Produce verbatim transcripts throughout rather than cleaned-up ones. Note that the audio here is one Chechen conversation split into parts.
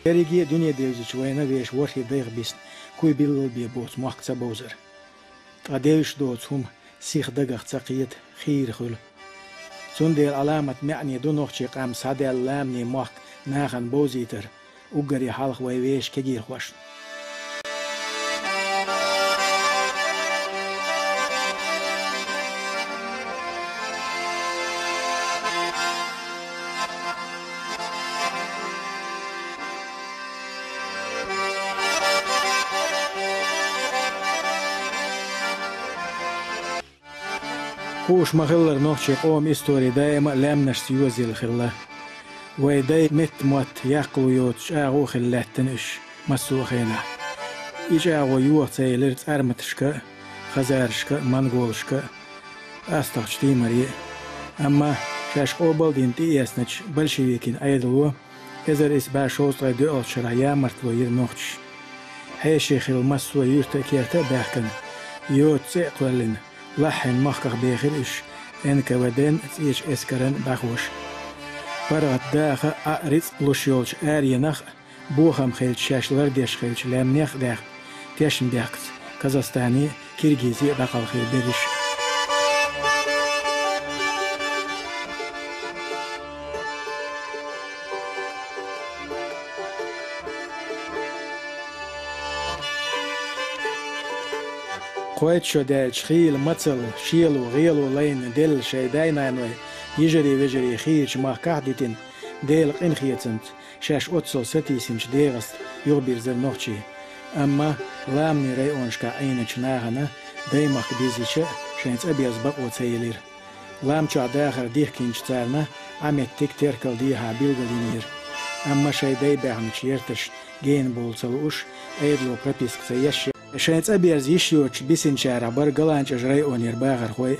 Берриге а дуьне девзачу вайна вешан ворхӀе дайх бисна куй биллалбе боцу мохк ца бовзара. Ткъа девзаш доцу хӀума сиха дагах ца кхета, хийра хуьлу. Цундела Ӏаламат маьӀне ду нохчийн къам схьадаьлла ламанийн мохк нахана бовзийтар, уггаре хьалха вай вешан кегийрхошна. Хууш ма-хиллара, нохчийн къоман истори даима а лаьмнашца йозаелла хилла. Вайн дайн метта мотт яккхало йоцу чӀагӀо а хилла лаьттина уьш массо а хенахь. И чӀагӀо йоха ца елира цӀарматашка а, хазарашка а, монголашка а, астагӀчу тиймаре а. Амма шаьш къобалдина тӀеэцначу большевикийн Ӏедало эзар исс бӀе шовзткъе доьалгӀачу шарахь ямартло йира нохчаш. Хьеший хилла массо а юьрта а, керта а баьхкина, йоцу цӀе а кхоьллина, лаххьина махках бехира уьш Н К В Д-н а, ЦӀечу эскаран а бӀаьхоша. ПаргӀат даха а, Ӏа а рицкъ луш йолчу аренах а, бохам хилча шаьш лардеш хилча лаьмнех а даьхна, тешнабехкаца Казахстане а, Киргизе а дӀакхалхийра берриш. Кхойтта шо даьлча хийла мацалла, шело, гӀело лайна делла шайн дай-наной йижарий-вежарий хийрачу махкахь а дитина, Делан къинхетамца шаьш оццул сатийсинчу ДегӀаста юхабирзира нохчий. Амма ламанийн районашкахь Ӏийначу нахана даймахка диззича а шайн цӀа берза бакъо ца елира. Лам чохь дахар дихкинчу царна Ӏан меттиг теркал дехьа билгалйинера. Амма шайн дай баьхначу ярташна гена бовла ца лууш, Ӏедало прописка ца еш, шайн цӀа берза йиш йоцуш бисинчарах бара ГаланчӀожан районера бахархой а.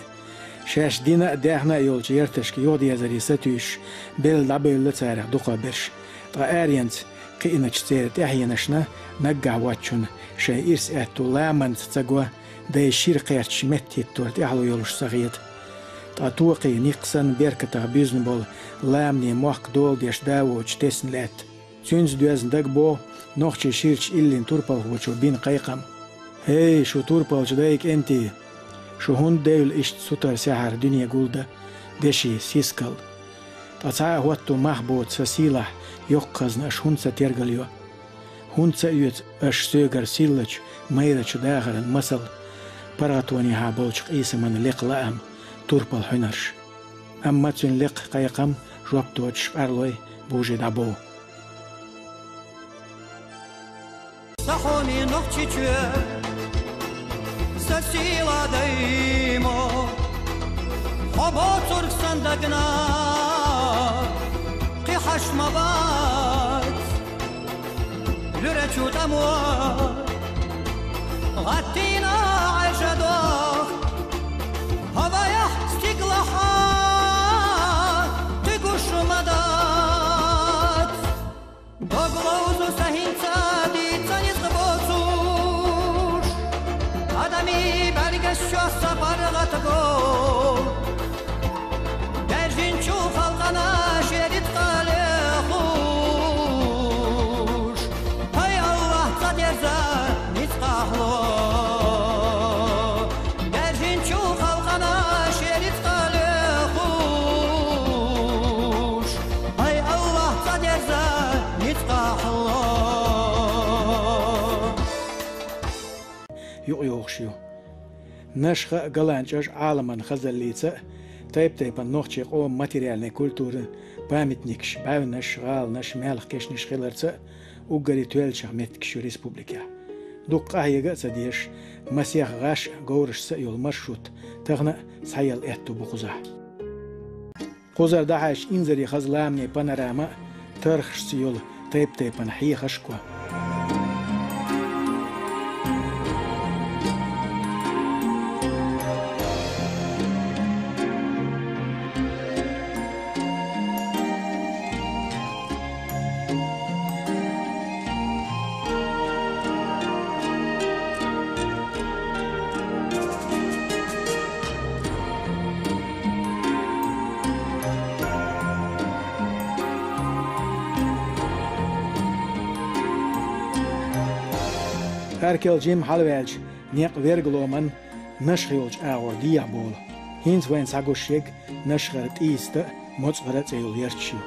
Шаьш дина а, даьхна а йолчу ярташка юхадезаре сатуьйсуш, белла дӀабевлла царах дукхахберш. Ткъа аренца кхиъначу церан тӀаьхьенашна наггахь воцчунна шайн ирс-аьтту ламанца ца го, дайн шира кхерчаш меттахӀиттор тӀаьхьало йолуш ца хета. Ткъа токхе, никкха санна беркатах буьзна болу ламанийн мохк дола деш да воцуш тесна лаьтта. Цуьнца доьзна дагабогӀу нохчийн ширачу иллин турпалхочо бина кхайкхам: «ХӀей, шу турпалчу дайн кӀентий! Шу хӀунда девлла иштта сутара-сехьара дуьне гулдан, деши, сискал? Ткъа цхьа а хӀотто мах боцу сан сийлахь йоккха хазна аша хӀунда ца тергалйо? ХӀунда ца оьцу аша соьгара сийлачу, майрачу дахаран масал, паргӀатонехьа болчу къийсаман лекха лаам, турпал хьуьнарш?» Амма цуьнан лекха кхайкхам жоп доцуш къарлой бужий дӀабо. Сан хьоме Нохчийчоь, сан сийлахь даймохк, хьо боцург сан дагна кхин хьашт ма бац. Луьрачу тӀамо гӀаттийна Ӏаьржа дохк, хьо вайх стигалахь кхин гуш ма дац. Дог ловзу сан хӀинца дийца ницкъ боцуш, адамийн бӀаьргаш чохь сан паргӀат го. Баьржинчу халкъана шен рицкъа лехуш, хӀай АллахӀ, цӀа дерза ницкъахь ло. Баьржинчу халкъана шен рицкъа лехуш, хӀай АллахӀ, цӀа дерза ницкъахь ло. Юкъайохуш ю. Нашха а, ГаланчӀожа а Ӏаламан хазаллица а, тайп-тайпана нохчийн къоман материальни культуран памятникаш, бӀаьвнаш, гӀаланаш, маьлхан кешнаш хиларца а уггаре тоьллачех меттигаш ю республикехь. Дукха къахьега а ца дезаш, масех гӀаш а, говрашца а йолу маршрут тахана а схьаелла аьтту бу кхузахь. Кхузара дӀахьаьжча, инзаре хаза ламанийн панорама а, тархашца йолу тайп-тайпана хьехаш а го. Баркал, Джим, хьалаваьлча некъ вергаломан Нашха йолчу агӀор дехьаболу. ХӀинца вайна схьагуш ерг Нашхара ТӀийста а, МоцӀара а цӀе йолу ярташ ю.